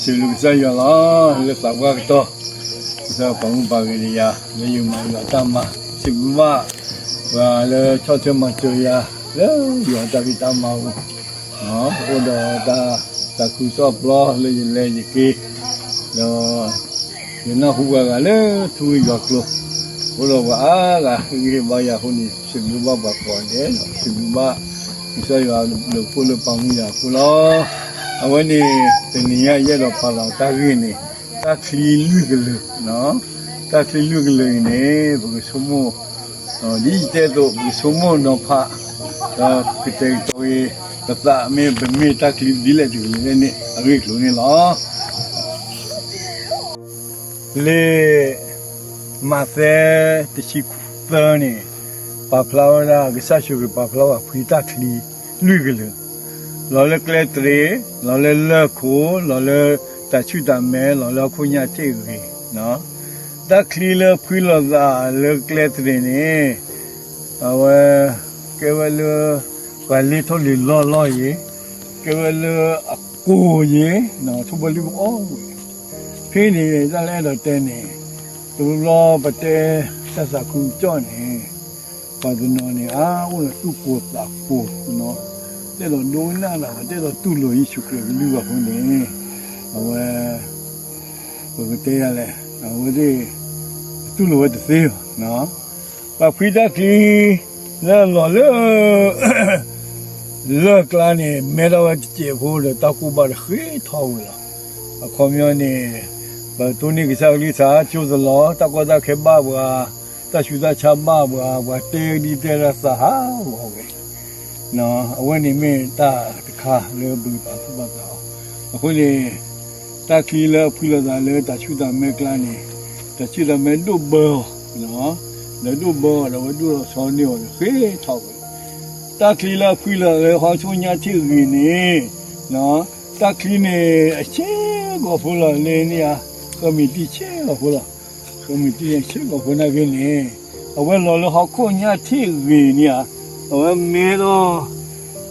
စံးဘျုးကစၢ်ယွၤလီၤ လၢသးပှၢ်ကတီၢ်, ကစၢ်ယွၤပာ်မူပာ်ဂ့ၤဒီးယၤ လၢယမၤယွၤတၢ်မၤ, စံးဘျုးဘၣ် ပှၤလၢဆီၣ်ထွဲမၤစၢၤယၤ လၢယွၤတၢ်ဖံးတၢ်မၤအပူၤ, အိၣ်ဒီးတၢ်သးခုကစီၣ်ပျီလၢယလဲၤယက့ၤ, ဒီး ယနၢ်ဟူပှၤဂၤလၢထူဝ့ၢ်ယွၤကျိၤ, အိၣ်ဒီးပှၤအါဂၤ ဟ့ၣ်ဂံၢ်ဟ့ၣ်ဘါယၤအဃိန့ၣ် စံးဘျုးဘၣ်ပှၤကိးဂၤဒဲး, စံးဘျုးဘၣ် ကစၢ်ယွၤလၢဖိလၢပာ်မူယၤအဃိလီၤ. အဝဲန့ၣ် တနံၤညါယအဲၣ်ဒိးဖးလီၤတၢ်ဂ့ၢ်န့ၣ် တၢ်ချံလွံၢ်ကလၢာ်, တၢ်ချံလွံၢ်ကလၢာ်အံၤန့ၣ် ပကဆိကမိၣ် ဒ်ယတဲအသိး ပကဆိကမိၣ်နီၤဖး, ဒီးကတဲာ်ကတီၤက့ၤ ပသးမ့ၢ်ပမ့ၢ်တၢ်ချံဒ်လဲၣ်တကလၢာ်န့ၣ် အဂ့ၢ်အကျိၤန့ၣ်လီၤ. လံာ်မးသဲတဆံသၢန့ၣ် ပာ်ဖျါဝဲဒၣ် ကစၢ်ယ့ၣ်ၡူးခရံာ်ပာ်ဖျါဝဲဖှံတၢ်ချံလွံၢ်ကလၢာ်, လီၤလၢကျဲသရ့း, လီၤလၢလၢၢ်ခိၣ်, လီၤလၢတၢ်ဆူၣ်တၢ်မဲ, လီၤလၢဟီၣ်ခိၣ်ညၣ်ထံၣ်ဂ့ၤ, တၢ်ချံလၢဖှံလိာ်သးလၢကျဲသရ့းန့ၣ် အဝဲ ကဲဝဲလၢ ပှၤလ့ထီၣ်လံာ်လီၢ်လီၢ်အံၤ, ကဲဝဲလၢအကိၢ်အံၤ, ထိၣ်ဘီလုၢ်အီၣ်ဝဲ, ဖဲန့ၣ်တၢ်လၢအဲၣ်ဒိးတဲန့ၣ်, တဘျီဘျီပတဲတၢ်သးခုကစီၣ်န့ၣ်, ပှၤတနီၤန့ၣ် အါ အိၣ်ဒီးသူၣ်ကိၢ်သးကိၢ်, တအဲၣ်ဒိးဒိကနၣ်ဒီး တအဲၣ်ဒိးတူၢ်လိာ်ယ့ၣ်ၡူးခရံာ်ကလုၢ်ဘၣ်အဃိန့ၣ်, အဝဲ ပကတဲယၤလဲၣ်, အဝဲသ့ၣ် တူၢ်လိာ်ဝဲတသ့ဘၣ်. ပှၤဖှံတၢ်ချံ လၢအလီၤလၢ လၢၢ်ကျါန့ၣ် မဲထီၣ်ဝဲတစဲးဖိဒီး တၢ်ကူၣ်ဘၣ်တဃ့ထီၣ်ဝဲလီၤ. အခီပညီန့ၣ် ပတိၢ်န့ၢ်ကစၢ်ကလုၢ်ကထါ ကၠိသလီၤ, တၢ်ကီတၢ်ခဲဘၣ်ပှၤ, တၢ်ဆူးတၢ်ဆါဘၣ်ပှၤ, ပှၤတဲဒ်တဲလၢသးဟးဂီၤဝဲ အဝဲန့ၣ်မ့ၢ်တၢ်တခါလၢပကပာ်သူၣ်ပာ်သးအီၤ. အဃိန့ၣ် တၢ်ချံလၢအဖှံလိာ်သးလၢတၢ်ဆူၣ်တၢ်မဲအကျါန့ၣ်, တၢ်ဆူၣ်တၢ်မဲဒိၣ်ဘၢအီၤ, ဒီးဒိၣ်ဘၢအီၤဒီး အဝဲဒိၣ်ထီၣ်ဆီန့ၢ်အီၤဒီး ဃ့ထီၣ်ဝဲ, တၢ်ချံလၢအဖှံလိာ်သးလၢဟီၣ်ခိၣ်ညၣ်ထံၣ်ဂ့ၤန့ၣ်, တၢ်ချံန့ၣ် အဆ့ကီၢ်ဖိလီၤလၢန့ၣ်ဧါ, ဃၢမံၤတံၢ်ဆ့ကီၢ်ဖိလီၤ. ဃၢမံၤတံၢ်ဆ့ကီၢ်ဖိနာ်က့န့ၣ်, အဝဲလီၤလၢဟီၣ်ခိၣ်ညၣ်ထံၣ်ဂ့ၤန့ၣ်ဧါ, အဝဲမ့ၢ်ဒီး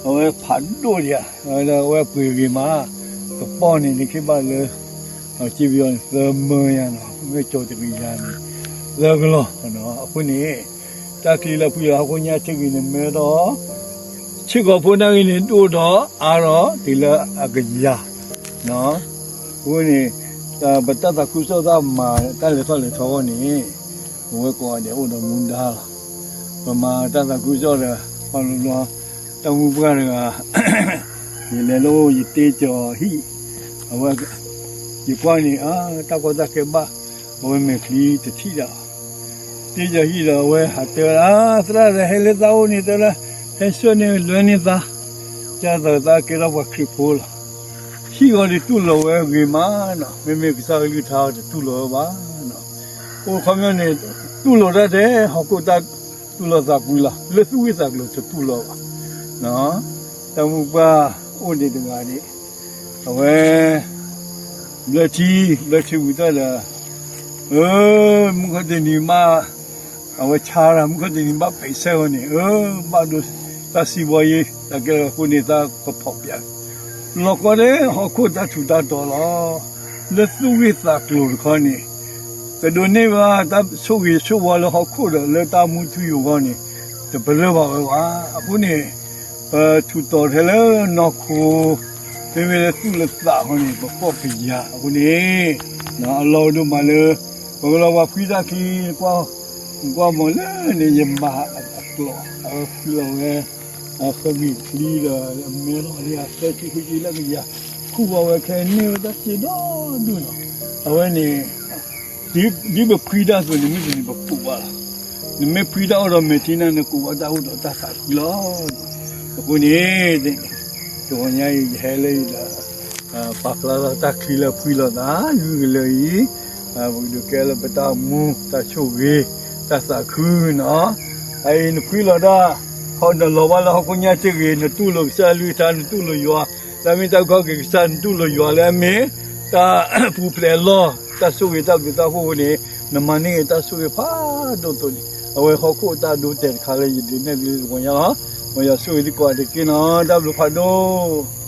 အဝဲဖးဒိၣ်ဒံးဧါ, အဝဲပှ့ၤဂ့ၤမး, ကပီၢ်န့ၣ်န့ၣ်ခ့ဘၣ်လၢ အစ့ပယီၤန့ၣ် သၢမၢယၤနီၤ, မ့ၢ်ကၠီၤတကယၤန့ၣ် သၢကလီၢ်. အဃိန့ၣ် တၢ်ချံလၢအဖှံလီၤလၢဟီၣ်ခိၣ်ညၣ်ထံၣ်ဂ့ၤန့ၣ် မ့ၢ်ဒီး ဆ့ကီၢ်ဖိနာ်က့န့ၣ် ဒိၣ်ဒီးအါဒီးတုၤလၢအကယၤ. အဃိန့ၣ် ပတၢ်သးခုကစီၣ်တၢ်မၤတၢ်လဲၤထီၣ်လဲၤထီအဂီၢ်န့ၣ် ပဝဲကိးဂၤဒဲးအိၣ်ဒီးမူဒါလီၤ. ပမၤတၢ်သးခုကစီၣ်ဒီး ပှၤလီၤလီၤ တၢ်မူပှၢ်တဂၤ ယလဲၤလၢယတ့ကီၤဟံၣ်, အဝဲ ယကွၢ်န့ၣ် တၢ်ကီတၢ်ခဲဘၣ်, အဝဲမဲာ်ချံတထံၣ်ဒၣ် တ့ကီၤဟံၣ်ဒီးအဝဲဟးတဲဝဲဒၣ် သရၣ်ဒီးဟဲလၢသးအိၣ်န့ၣ်တဲလၢ ဟဲဆှၢန့ၢ်လွဲန့ၢ်သး, ကသးကသးကဲထီၣ်ပှၤခရံာ်ဖိလီၤ. ဟံၣ်ဂီၤဒ်တူၢ်လိာ်ဝဲဂ့ၤမးနီၤ, မ့မ့ၢ်ကစၢ်ကလုၢ်ကထါတတူၢ်လိာ်ဝဲဘၣ်. အိၣ်ခီပညီန့ၣ် တူၢ်လိာ်တၢ်ထဲဟီၣ်ခိၣ်တၢ်တူၢ်လိာ်သးကွံလီၤ, လၢသူၣ်ဝံၣ်သးကျိၤတတူၢ်လိာ်ဘၣ်. တၢ်မူပှၢ်အိၣ်ဒံးတဂၤန့ၣ် အဝဲ ဘျၢထံ ဘျၢထံဝံၤတၢ်ဒီး မုၢ်ခီၣ်တနံၤမး အဝဲဆါတၢ် မုၢ်ခီၣ်တနံၤဘၣ်ပဲာ်ဆဲးဝဲန့ၣ် ဘၣ်ဒိတၢ်စံးဘီယ့ တၢ်ကဲထီၣ်အဃိန့ၣ် တၢ်ကဖီၣ်ပျဲ လီၤကီဒဲးဟီၣ်ခိၣ်တၢ်ထူးတၢ်တီၤလီၤ. လၢသူၣ်ဂ့ၢ်သးကျိၤတခီန့ၣ် ကဒိးန့ၢ်ဘၣ်တၢ်ဆိၣ်ဂ့ၤဆိၣ်ဝါလၢဟီၣ်ခိၣ်ဒီးလၢတၢ်မူထူယိာ်အဂီၢ်န့ၣ် တပလၢၢ်ဘၣ်ဝဲဘၣ်. အဃိန့ၣ် ပထူးတီၤထဲလၢနီၢ်ခိ မ့မ့ၢ်လၢသူၣ်လၢသးအဃိန့ၣ် ပကီၢ်ပယၤအဃိန့ၣ် အလီၢ်ဒိၣ်မးလၢ ပကလီၤပှၤဖှံတၢ်ချံ ကွၢ်မီၤလၢန့ၣ် ယမၤအကျိာ် အဝဲဖှံလီၤဝဲ အဃၢမံၤချံဒီး အမဲထီၣ်လံအသၢဆံဃုဆံလၢကယၤ ခူၣ်ဘၣ်ဝဲခဲန့ၢ်ဝဲတၢ်စ့ဒီဒူၣ်နီၤ. အဝဲန့ၣ် ဒ်ပဖှံတၢ်အသိးန့ၣ် မုၢ်တနံၤပကိးဘၣ်လီၤ. နမ့ၢ်ဖှံတၢ်အိၣ်ဒီးမဲာ်ထံန့ၣ် နကိးဘၣ်တၢ်အိၣ်ဒီးတၢ်သးခုလီၤ. အဃိန့ၣ် တဂီၤညါအံၤ ယဟဲလၢယဒီး ပာ်ဖျါထီၣ်တၢ်ချံလၢဖှံလိာ်သး လွံၢ်ကလၢာ်အံၤ ပကဒုးကဲလၢပတၢ်မူ တၢ်ဆိၣ်ဂ့ၤ တၢ်သးခုနီၤ. အအံၤနဖှံလီၤတၢ် နလီၤဘၣ်လၢဟီၣ်ခိၣ်ညါထံၣ်ဂ့ၤ နတူၢ်လိာ်ကစၢ်အကလုၢ်ကထါ နတူၢ်လိာ်ယွၤ တၢ်မ့ၢ်တၢ်ကီက့ၤကစၢ် နတူၢ်လိာ်ယွၤလၢအမ့ၢ် တၢ်ပူၤဖျဲးအလီၢ် တၢ်ဆိၣ်ဂ့ၤတၢ်ဘျုးတၢ်ဖှိၣ်အဃိန့ၣ် နမၤန့ၢ်က့ၤတၢ်ဆိၣ်ဂ့ၤဖးဒိၣ်အသိးန့ၣ် အဝဲဟီၣ်ခိၣ်အတၢ်ဒိတဲာ်တခါလၢယဒုးနဲၣ်သုတဂီၤညါလီၤ. မ်ယွၤဆိၣ်ဂ့ၤသုကိးဂၤဒဲးတက့ၢ်နီၤ တၢ်ဘျုးဖးဒိၣ်